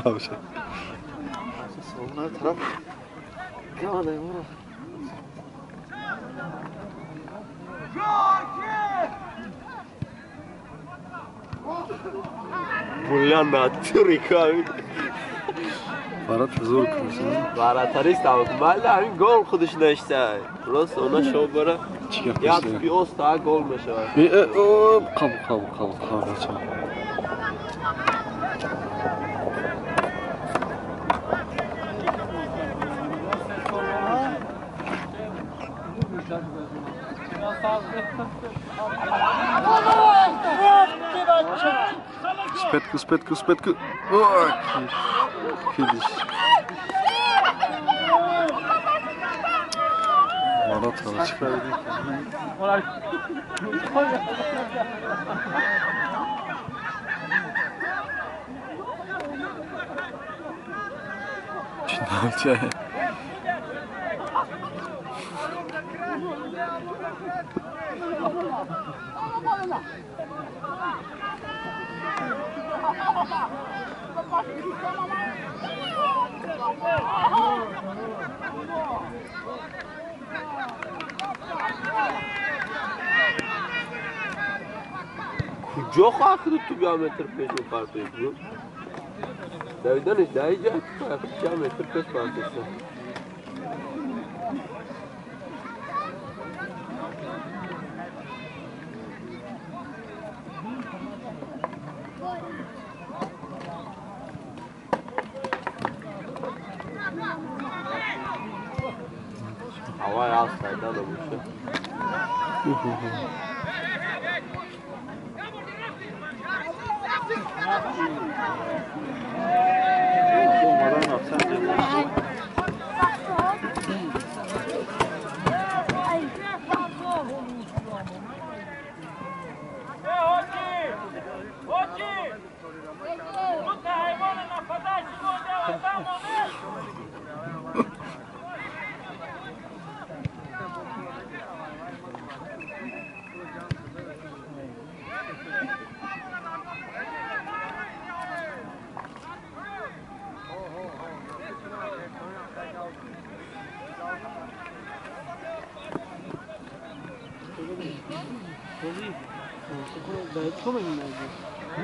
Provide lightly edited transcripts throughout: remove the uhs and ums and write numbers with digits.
Вообще. Бля, натуре камин. Ворота зур крутит. Вратарист там, ҳамин гол худаш нашта. Просто она шо бара. Я пиос та гол мешава. Қаб қаб қаб қаб. Спетку, спетку, спетку. Ой, кидиш. Ворота чикар. Чӣ Куҷо хоҳад ту биометр пеш мепартои? Давиданаш дар ҷа чанд метр пеш партоиста. Ҳавай аст айдана боша.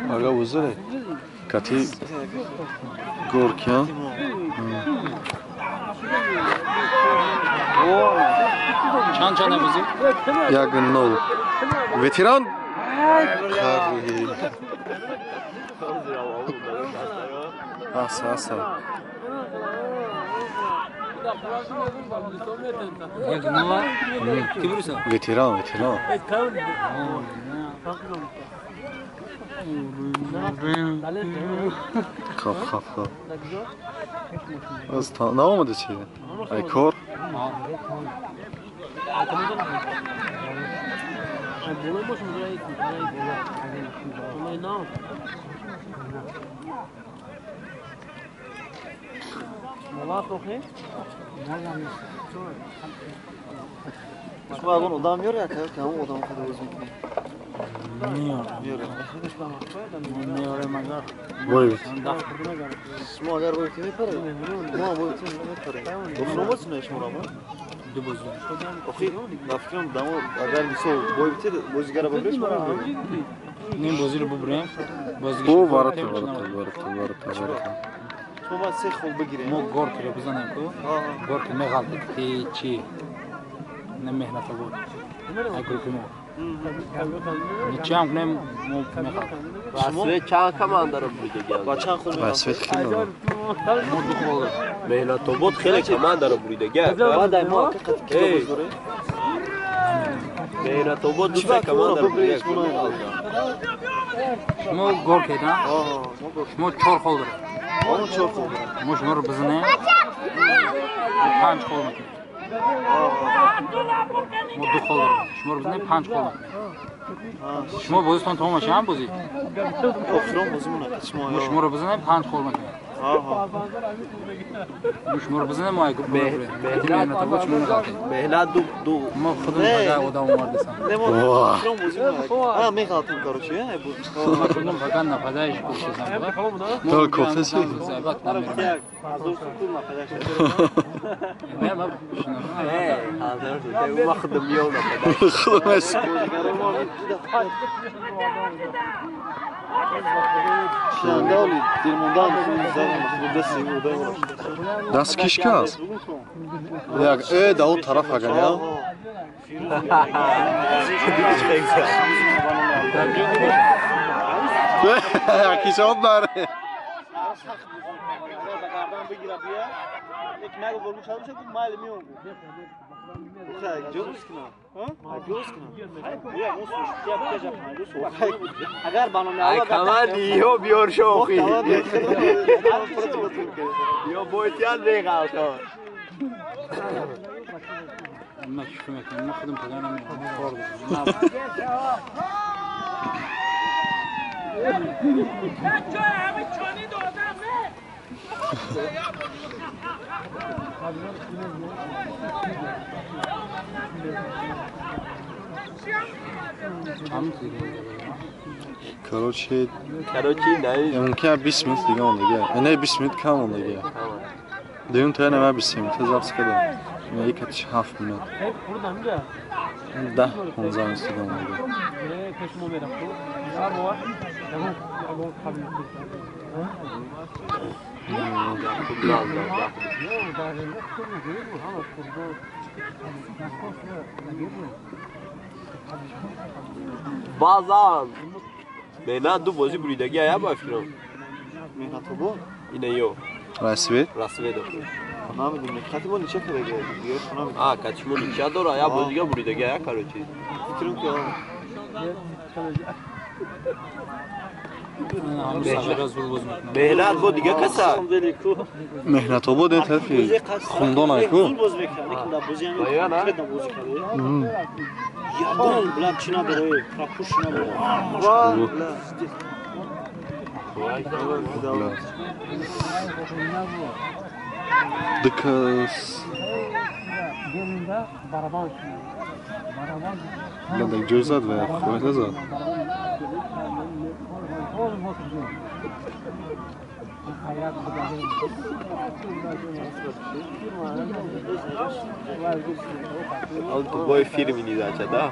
Ага, узре. Кати Горкиан. Чанд чанд бозӣ? 1-0. Ветеран. Аса, аса. Ветеран, ветеран. Хап, хап, хап. Аз наомада чи? Ай кор? Шумо агон одам меёред, ки ҳамон одам худо бозӣ мекунад? Шумо агар бои тим мепаред, мо ҳам бои тим мепарем. Охиро бозӣ не шуморо ма? Ду бозӣ. Охи, ба фикрам дамо агар мисол бои битед, бозигара бибиред, шумо мебаред. Ним бозиро бубурем. О, ворота, ворота, ворота, ворота, ворота. Шумо бояд се хол бигирем. Мо горкиро бизанем ку. Горки меғалтед ки чи не меҳната буд. Ай группи мо. Ничиам кунем мо меғалтем. Васвет чанд командаро буридагианд? Ба чанд хол меғалтед? Васвет хеле. Мо ду хол. Меҳнатобод хеле командаро буридагианд. Баъд ай мо ҳақиқат киро боз дорем? Меҳнатобод ду се командаро буридагианд. Шумо гол кардам? Шумо 4 хол доред. Мо 4 хол дорем. Мо шуморо бизанем. 5 хол мекунем. Мо 2 хол дорем. Шуморо бизанем 5 хол мекунем. Шумо бозитон тамом мешавад бозӣ? Охирон бозимон шумо. Мо шуморо бизанем 5 хол мекунем. مش مربزنا ما يقول مهنة دو دو ما خدم هذا ودام مردسان. آه ميغالتم короче я ما خدم فقط نفدايش كوشزان. تو كوفسي. ما ما إيه ما خدم يوم خدمش. دست کیش کس؟ یک ای داو طرف اگر یا؟ کیش آب داره. کمان یو بیور شوخی یو بویتیان بیغالتو ما شفنا ما خدمت انا من Короче, не мумкин 20 минут дига мондагия. Не 20 минут кам мондагия. Дуюм та нема 20 минут запись кардам. Як 7 минут. 10 15 минут дига мондагия. بازم نه دو بازی بریدگی آیا با فکرم مهنتابو اینه یو رسوید رسوید نمیدونم کاتیمون چه کرده دیگه آ کاتیمون چه داره یا بازیگا بریدگی آیا کارو چی فکرم که مهنت با دیگه کسا مهنتابو ده طرفی خوندان ایکو ягон блядь чӣ надорӣ пропуш надорӣ Дикас Бля, ҷой зад ва хоҳ назад. Он твой фирме не дача, да?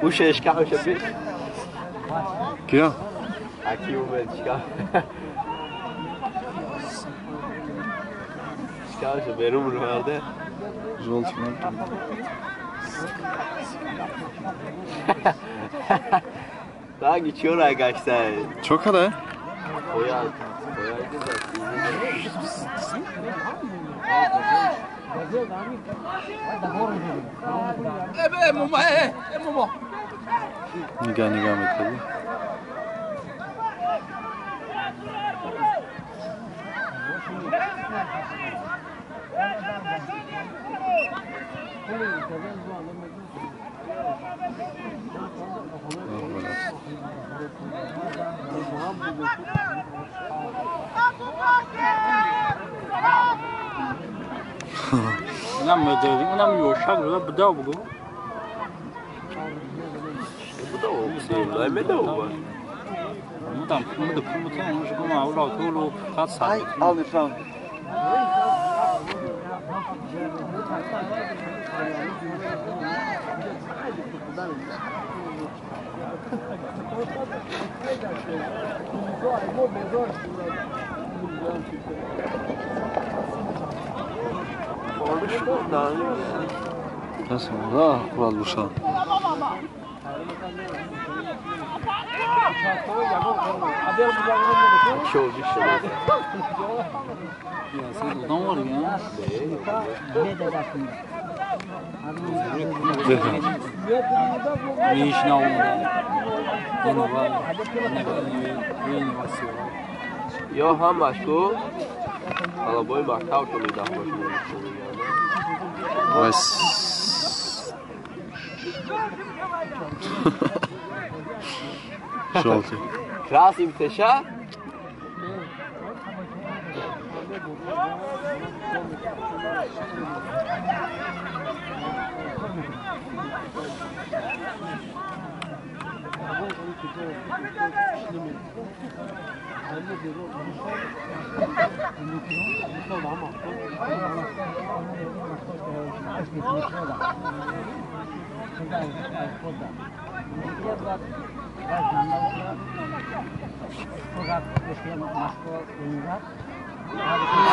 وش اشكال شبي؟ كيا؟ اكيد اشكال اشكال شبيرو من هذا زولت Daha geçiyor arkadaşlar. Çok hadi. Oya. Нигah нигah мекарди. Нам нам йошаг бдав бугу. Бдав, медав. Ну там, мы да пумутен, мы же гума, ула, тулу, хатса. Ай, алли фрам. Да, аккурат буша. Ё ҳамаш ку талабои мактаб шунида бошад. Желтый. Красный теша?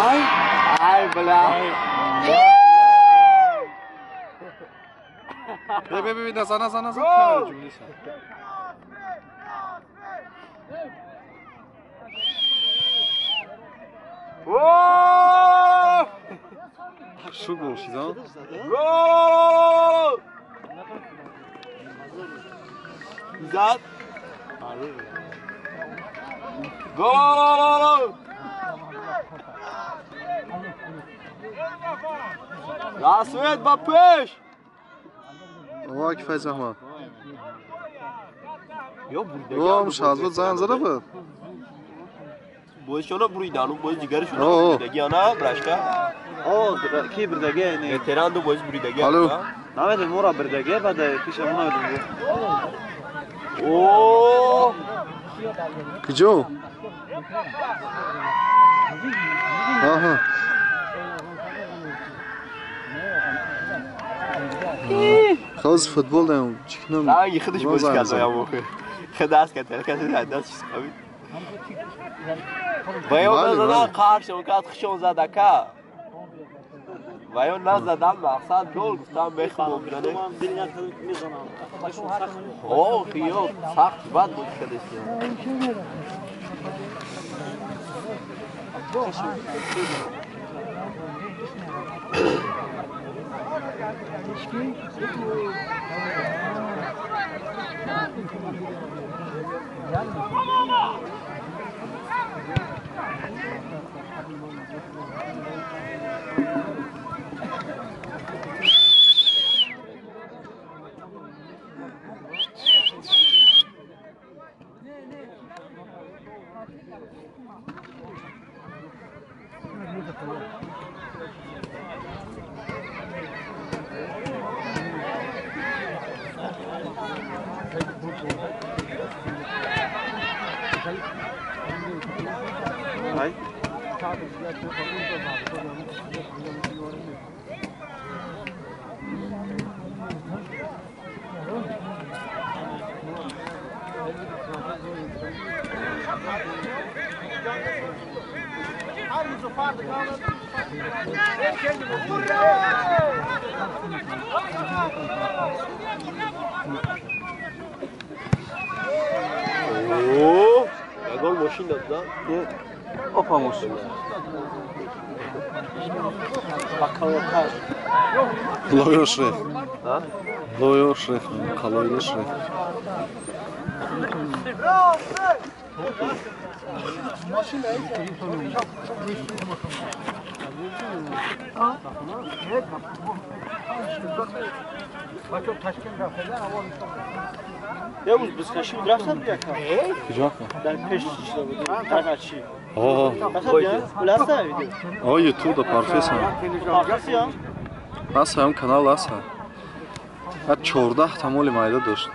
Ай, ай, бля. Бе, бе, бе, назад, назад, назад. Шу гол шид, а? Гол! Зад. Гол! Рассвет ба пеш! Ова ки Файз Аҳмад. Ё бурда. О, Шаҳзод занг зада буд. Бозишона буридану, боз дигарашона буридаги ана, брашка. О, ки бурдаги? Не. Ветеранду боз буридаги. Алло. Намедонем, мора бурдаги, баъд пеша мо намедонем. О! Куҷо? Аҳа. Хоз футбол даем, чӣ кунам? Ранги худаш боз карда ям охир. Худаш карда, касе даст чиз қавӣ. Ва ё назадан қаршон кард, хушон зад ака. Ва ё назадан мақсад гол гуфтам мехӯрам биране. О, хиё, сахт бад буд кадестиям. О, ягон мошин дод, да? Опа мошин. Лойо шреф. А? Лойо шреф, қалойо шреф. Як бузкашӣ буд, рафтан бияка? Куҷо? Дар пеш чида буд, таначи. О, Уласта видео. О, YouTube да парфеса. Парфесия? Аса, ҳам канал аса. А 14 та моли майда дошт.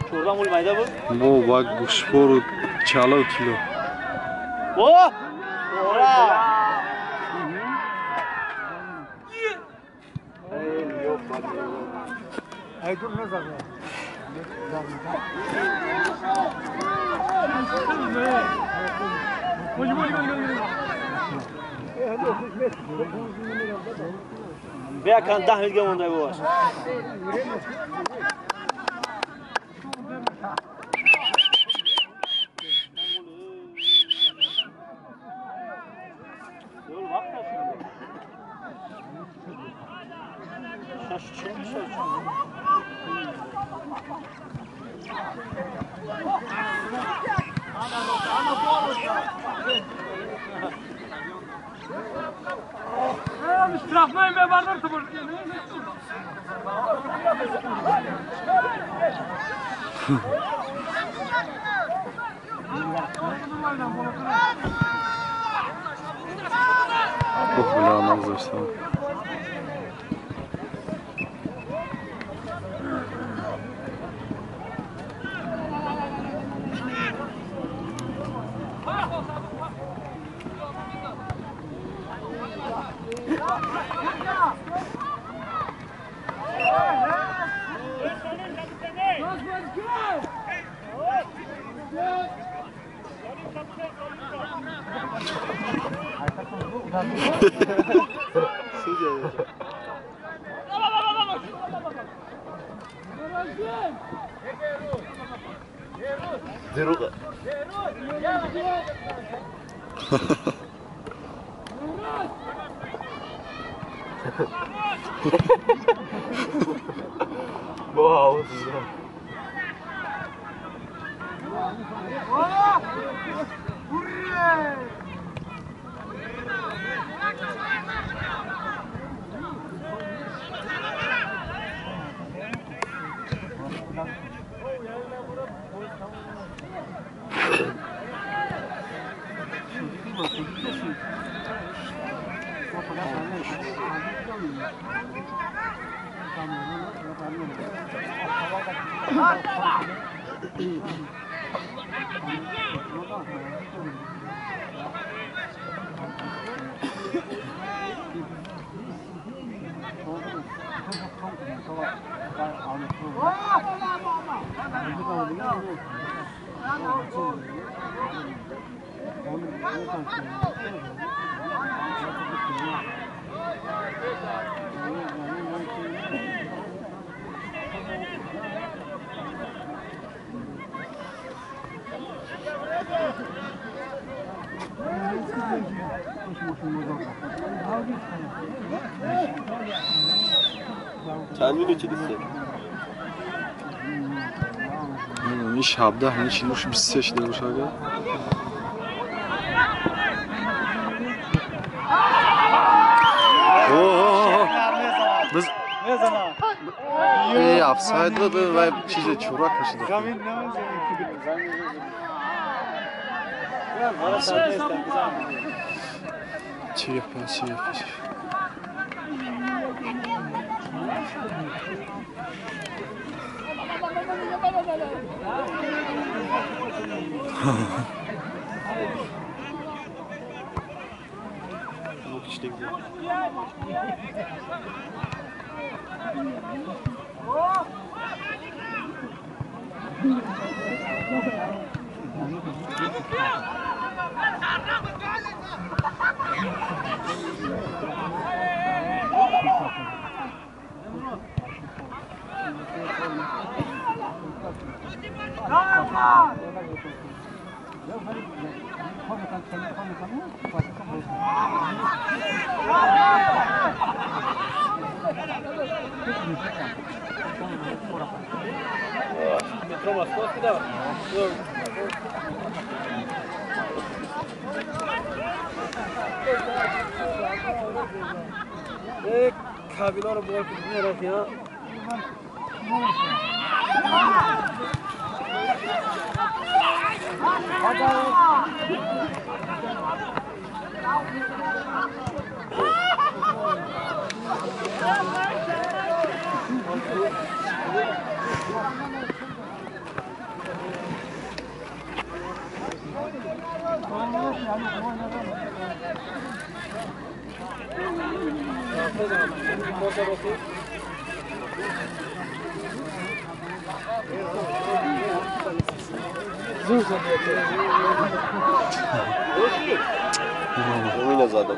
14 моли майда буд? Бо ба гӯшбору чалау тило. О! Ура! Бия кан 10 минутга мондай бошад. Штрафной мебардор ту. Ох, бля, она зависала. Дорога. Вау, Чанд минути дисте? Иш 17 ин 46 шуда бошад. Эй, офсайд буд ва чизе чура кашида. Чи пас, чи пас. Метро Московский, да? Кабинора была купила, Умина задам.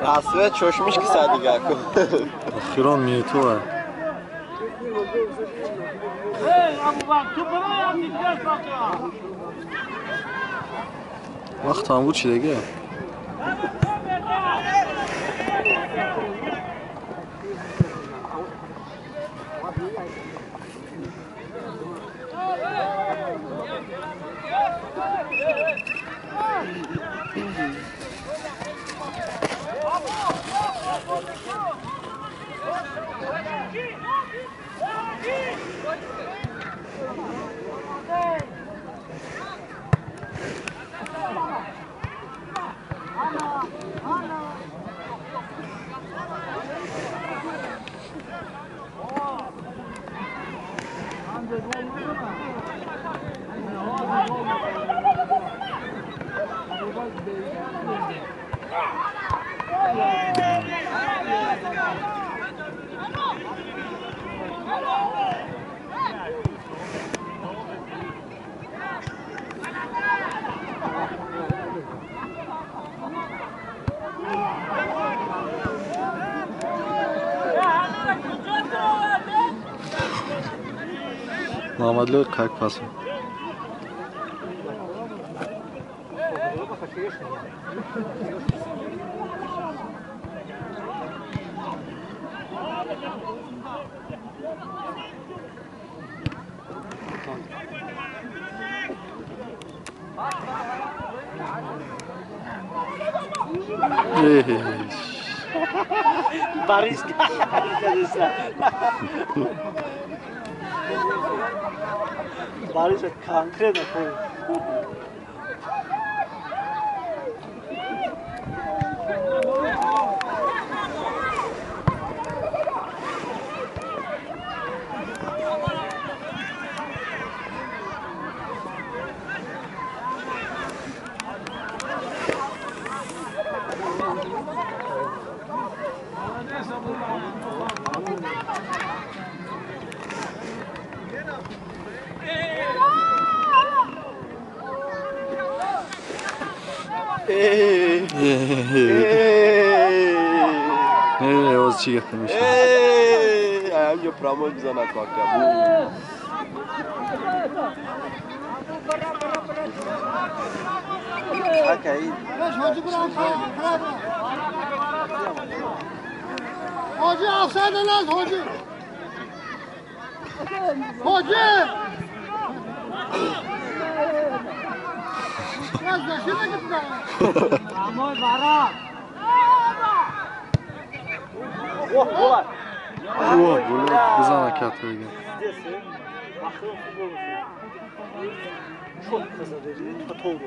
Рассвет чошмиш киса дига ку. Охирон минутуа. Вақт ҳам буд чи дига? Мамадло как пас. Борис, Борис конкретно понял. Оз чӣ гапа мешавад? Ҳамҷо промой бизанад пока. Hoca offside lan hoca. Hoca. О, бизан акат дига. Çok kısa dedi, total oldu.